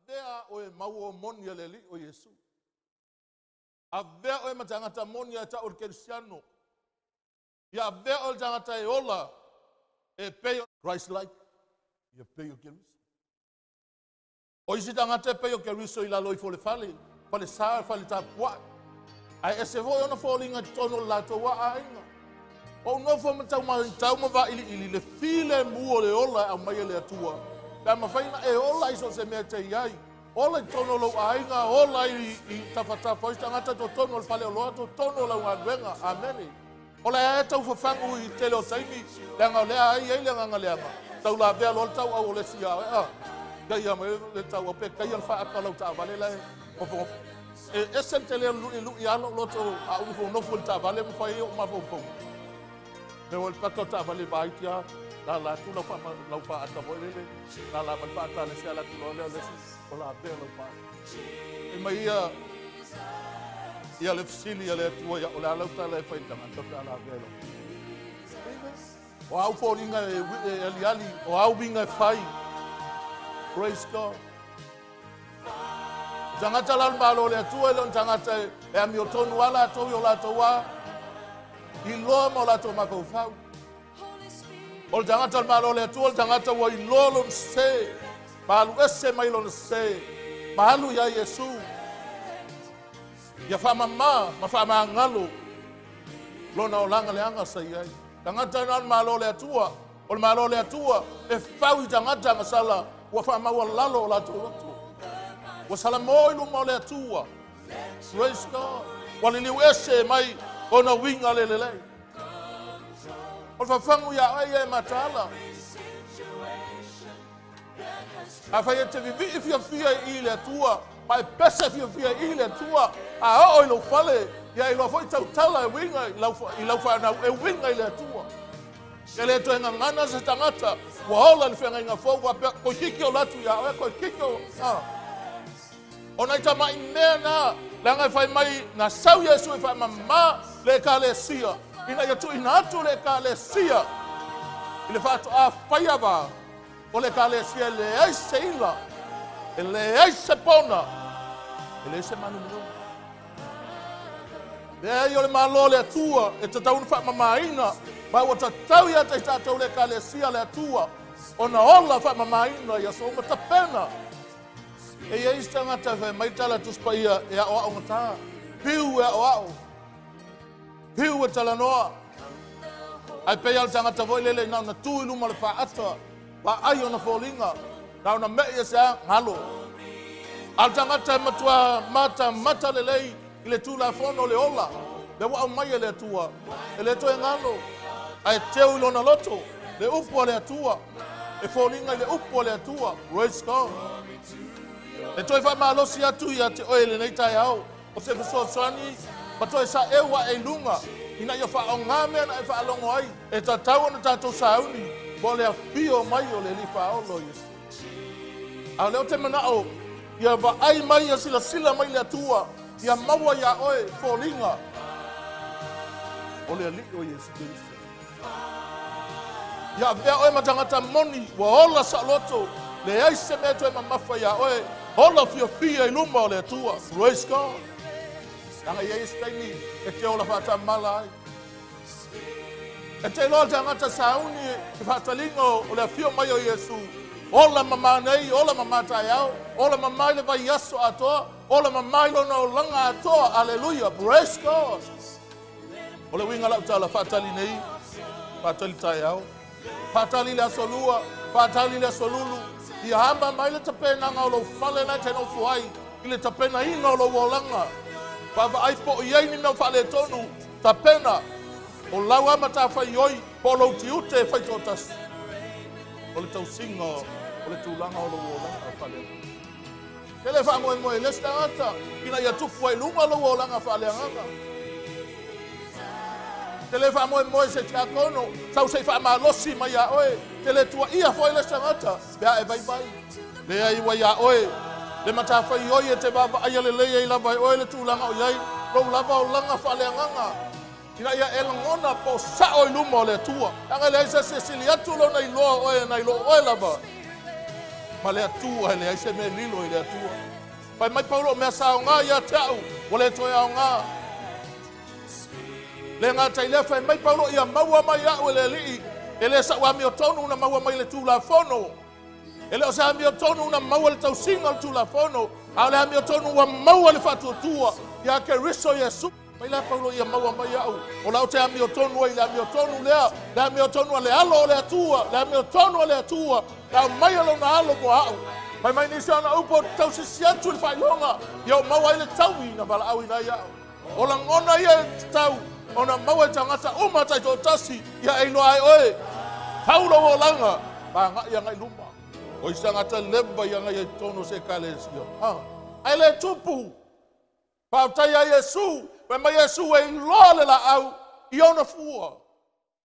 Avea oe maua o moni a le Alii o Iesu. Avea oe ma tagata moni a tau o le Kerisiano. Ia avea oe le tagata e ola e pei o Christ-like. Ia pei o Keriso. O isi tagata e pei o Keriso i lalo ifo o le fale, fale sa, fale tapuai. Ae ese foi ona foliga i totonu o le latou aiga. O ou nofo ma tau ma vailiili le filemu o le ola e aumai e le Atua. Pe a mafai ona e ola i so o se mea e te i ai. Ola i totonu o lou aiga, ola i tafatafa o isi tagata, totonu o le faleoloa, totonu o lau galuega. Amene. O le ae tau fafagu i tele o taimi, leaga o lea ai ai le agaga leaga. Tau lavea loa le tauau o le isi ia oe, a. Kaia mai le tauau pe kaia le faata o lau taavale la e nofonofo. E ese le tele o le luʻiluʻi a lou loto a ou nofonofo i le taavale ma fai ai ou mafaufauga. Mea ua le paka o taavale vaiti a, lala atu lau faata foi lele, lala mai le faata a le isi ala atu loa lea o le isi, o lavea lau faata. E mai ia, ia le fesili a le Atua ia, o le a lau tala e fai i le tagata pe a lavea i lau. O au foliga e aliali, o au uiga e fai. Praise God. Tagata la o le Malo o le Atua e le o ni tagata e amiotonu a latou i o latou a iloa ma o latou mafaufau. O le tagata o le Malo o le Atua, o le tagata ua iloa lona sese, ma alu ese mai lona sese, ma alu ia Iesu. Ia faamama ma faamagalo lona olaga leaga sa i ai. Tagata na o le Malo o le Atua, o le Malo o le Atua e fau i tagata gasala ua faamaualalo o latou loto. Ua salamo i luma o le Atua. Praise God. Ua liliu ese mai ona uiga le lelei. O le fafagu ia oe ia e mataala. Afai e te vivii fiafia i le Atua, ma e pese fiafia i le Atua, a oo i lou fale, ia iloa foi tautala e uiga i lau fanau, e uiga i le Atua. E le toe gagana se tagata, ua ola le feagaiga fou, faapea, koikiki o latu ia oe, koikiki o... O nai tamai mea na, leaga e fai mai, na sau Iesu e faamama le Ekalesia, ina ia tuuina atu le Ekalesia i le faatoa faiava o le Ekalesia e leai se ila, e leai se pona, e leai se manumanuga. Leai o le Malo o le Atua e tatau ona faamamaina, ma ua tatau ia te i tatou le Ekalesia le Atua ona ola faamamaina i aso uma tapena. E i ai isi tagata e fai mai tala Tusi Paia e aoao gata, piu e aoao, piu e talanoa. Ae pei lava o le tagata foi lele na ona tu i luma o le faata, vaai ona foliga, na ona mei e se a, galo. A o le tagata e matua matamata lelei i le Tulafono o le ola, lea ua aumai e le Atua, e le toe galo, ae teu i lona loto le upu a le Atua, e foliga i le upu a le Atua. Praise God. E toe faamalosi atu ia te oe i lenei taeao, o se fesoasoani ma toe saeu ae i luga, ina ia faaaoga mea na e faalogo ai, e tatau ona tatou sauni mo le afio mai o le Alii Faaola o Iesu. A o lea ou te manao ia vaai mai, ia silasila mai le Atua, ia maua iā oe foliga o le Alii o Iesu Keriso. Ia avea oe ma tagata moni, ua ola saoloto, leai se mea e toe mamafa iā oe, ola fiafia i luma o le Atua. Praise God. Leaga e i ai isi taimi e te ola faatamala ai. E te iloa le tagata sauni i faataliga o le afio mai o Iesu, ola mama nei, ola mama taeao, ola mama i le vaiaso atoa, ola mama i lona olaga atoa. Aleluia. Praise God. O le uiga lau tala, faatali nei, faatali taeao, faatali le aso lua, faatali le aso lulu, ia hama mai le tapenaga o lou fale na e te nofo ai, i le tapenaina o lou olaga. Vaavaai po o i ai ni mea faaletonu, tapena o lau a matafaioi po o lou tiute e faitoatasi. O le tausiga o le tulaga o lou olaga faaleagaga. E le faamoemoe i le isi tagata ina ia tupu ai i luga lou olaga faaleagaga. Te le faamoemoe i se tiakono, sau se i faamalosi mai ia oe. Te le tuaia foi le isi tagata pe a e vaivai. Leai ua ia oe le matafaioi e te vaavaaia lelei ai lava e oe le tulaga o i ai lou lava olaga faaleagaga, ina ia e lagona po o sao i luma o le Atua. Leaga e leai se isi e sili atu lona iloa o oe nai lo oe lava. Ma le Atua, e leai se mea e lilo i le Atua. Fai mai Paulo, o mea sa aoga ia te au, ua le toe aoga. Le gata i lea, fai mai Paulo, ia maua mai au e le Alii, e le sa'u amiotonu na maua mai le Tulafono. E le o se amiotonu na maua le tausiga o le Tulafono, a o le amiotonu ua maua le faatuatua ia Keriso Iesu. Mai la Paulo ia maua mai au, o lau te amiotonu ai le amiotonu lea, le amiotonu a le alo o le Atua, le amiotonu a le Atua, le au mai o lona alo mo au. Fai mai nisi ona upu o tausisi atu i le faailoga, ia o maua ai le taui na valaauina ai au. O lagona ia e tatau ona maua e tagata uma taitoatasi, ia e iloa ai oe. Tau lou olaga, magai agai luma. O isi tagata leva ia ngai ai totonu o se ekalesia. Ae le tupu. Faafetai ia Iesu, fai mai Iesu e iloa le laau i ona fua.